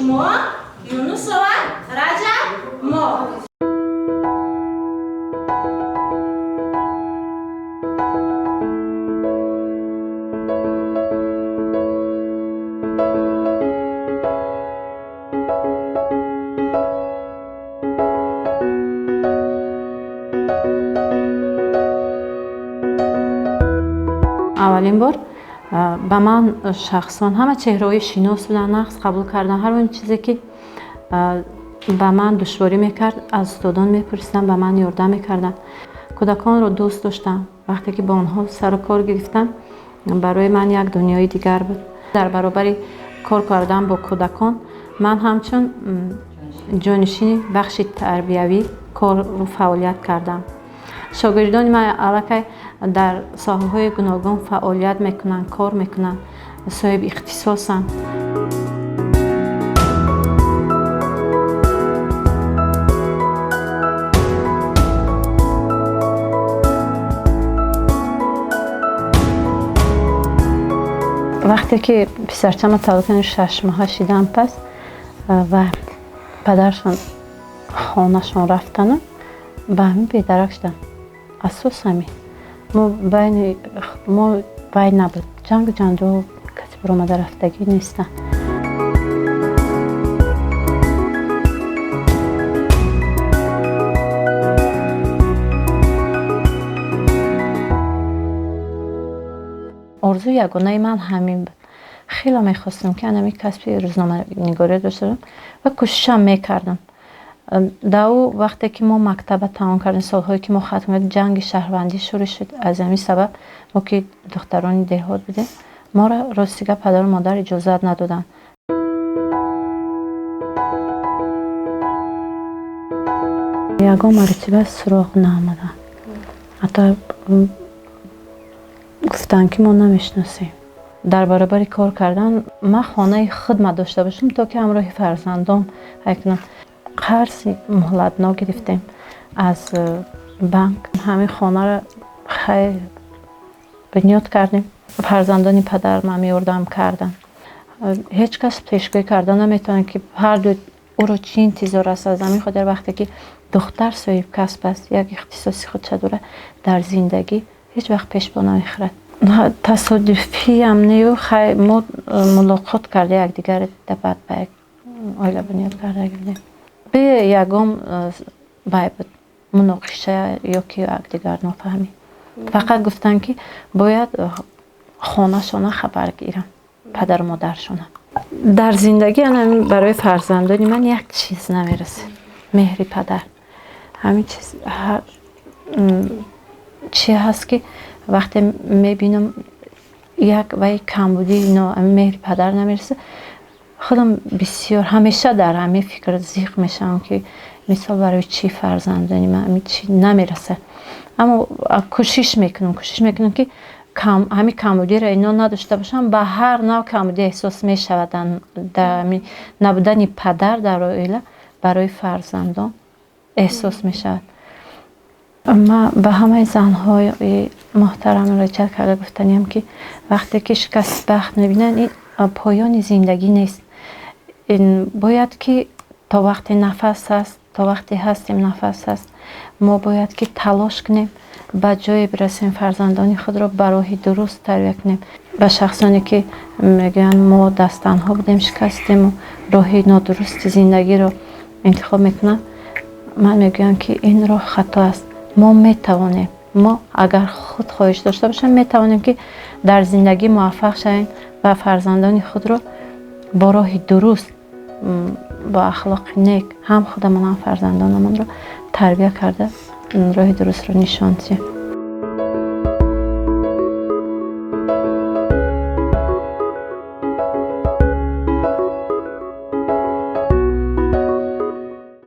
Шумо Юнусова Раҷаб Моҳ. Аввалин бор ба ман шахсон ҳама чеҳраҳои шинос буданд, нақс қабул кардам. Ҳар он чизе ки ба ман душворӣ мекард, аз устодон мепурсидам, ба ман ёрдам мекарданд. Кӯдаконро дӯст доштам. Вақте ки бо онҳо сару кор гирифтам, барои ман як дунёи дигар буд. Дар баробари кор кардан бо кӯдакон, ман ҳамчун ҷонишини бахши тарбиявӣ кору фаъолият кардам. Шогирдони ман аллакай дар соҳаҳои гуногун фаъолият мекунанд, кор мекунанд, соҳиби ихтисосанд. Вақте ки писарчама таваллуд кардем, 6 моҳа шидам пас ва падаршон хонашон рафтану ба ҳамин бедарак шуданд. Асос ҳамин мо байни мо вай набуд, ҷангу ҷанҷол, касе баромада рафтагӣ нестанд. Орзуи ягонаи ман ҳамин буд. Хеле мехостам, ки анами касби рӯзноманигорӣ дошта бошам ва кӯшишам мекардам. Дар ӯ вақте ки мо мактаба тамом кардем, солҳое ки мо хатм кардем, ҷанги шаҳрвандӣ шурӯъ шуд. Аз ҳамин сабаб мо, ки духтарони деҳот будем, моро, рости гап, падару модар иҷозат надоданд. Ягон маротиба суроғ наомаданд, ҳатто гуфтанд, ки мо намешиносем. Дар баробари кор кардан ман хонаи худма дошта бошам, то ки ҳамроҳи фарзандом ҳай кунам. Қарзи муҳлатнок гирифтем аз банк, ҳамин хонаро хай бунёд кардем. Фарзандони падармам ёрдам карданд. Ҳеҷ кас пешгӯӣ карда наметавонад, ки ҳарду ӯро чӣ интизор аст. Аз ҳамин хотир вақте ки духтар соҳиб касб аст, як ихтисоси худша дорад, дар зиндагӣ ҳеҷ вақт пешпо намехӯрад. Тасодуфиам нею, хай мо мулоқот карда, якдигар баъд ба як оила бунёд карда будем. Бе ягон вай буд, муноқиша ё ки якдигар нофаҳмӣ. Фақат гуфтанд, ки бояд хонашона хабар гирам, падару модаршона. Дар зиндагӣ анами барои фарзандони ман як чиз намерасад: меҳри падар. Ҳамин чиз чи ҳаст, ки вақте мебинам як вай камбудии меҳри падар намерасад, худам бисёр ҳамеша дар ҳамин фикр зиқ мешавам, ки мисол барои чӣ фарзандони ман ҳамин чи намерасад. Аммо кӯшиш мекунам, ки ҳамин камбудиро ино надошта бошам. Ба ҳар нав камбудӣ эҳсос мешавад. Дар набудани падар дар оила барои фарзандон эҳсос мешавад. Ман ба ҳамаи занҳои муҳтарам муроҷиат карда гуфтаниям, ки вақте ки шикасти бахт мебинанд, ин поёни зиндагӣ нест. Бояд ки то вақте нафас ҳаст, то вақте ҳастем, нафас ҳаст, мо бояд ки талош кунем, ба ҷое бирасем, фарзандони худро ба роҳи дуруст тарбия кунем. Ба шахсоне, ки мегӯянд, мо дасттанҳо будем, шикастему роҳи нодурусти зиндагиро интихоб мекунанд, ман мегӯям, ки ин роҳ хато аст. Мо метавонем, мо агар худ хоҳиш дошта бошем, метавонем, ки дар зиндагӣ муваффақ шавем ва фарзандони худро бо роҳи дуруст, бо ахлоқи нек ҳам худамон, ҳам фарзандонамонро тарбия карда, роҳи дурустро нишон диҳем.